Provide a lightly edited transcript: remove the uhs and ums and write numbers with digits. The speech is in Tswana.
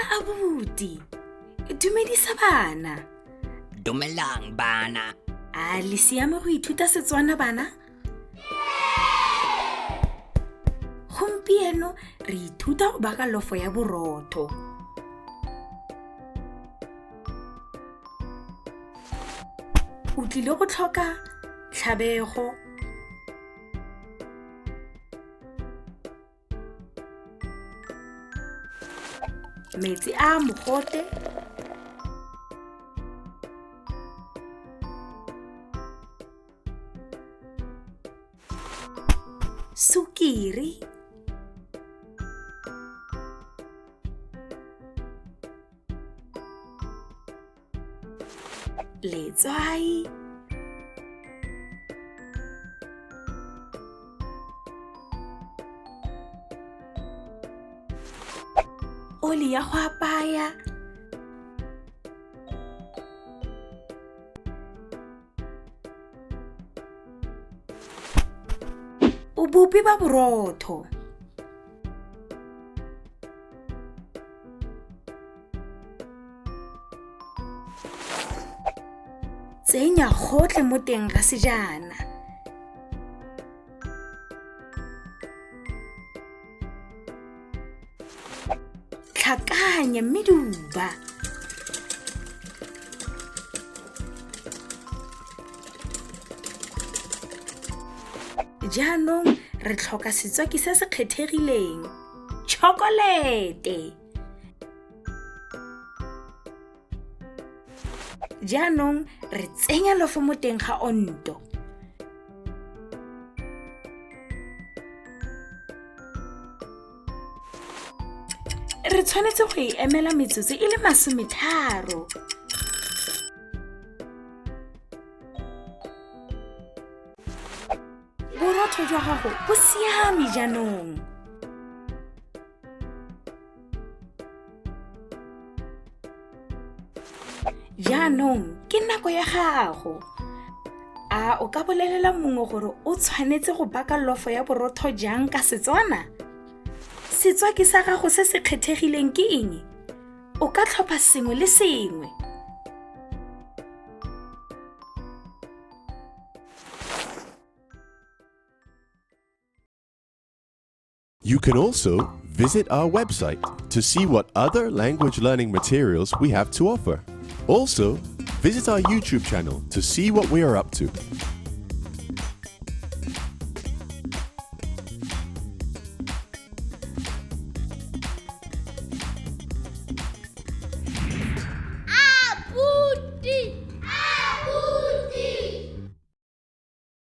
Abuti. Dumedisa bana. Dumelang bana. A le siame go ithuta Setswana bana? Gompieno re ithuta go baka lofo ya borotho. O tlile go tlhoka tlhabego, metsi a mogote, sukiri, letswai, oli ya go apaya, bobupi ba borotho. Tsenya gotlhe mo teng ga sejana. Tlhakanya mme duba. Jaanong re tlhoka setswaki se se kgethegileng, tšhokolete. Jaanong re tsenya lofo mo teng ga onto. Re tshwanetse go e emela metsotso e le 30. Borotho jwa gago bo siame jaanong. Jaanong ke nako ya gago. A o ka bolelela mongwe gore o tshwanetse go baka lofo ya borotho jang ka Setswana? Setswaki sa gago se se kgethegileng ke eng? O ka tlhopha sengwe le sengwe. You can also visit our website to see what other language learning materials we have to offer. Also, visit our YouTube channel to see what we are up to.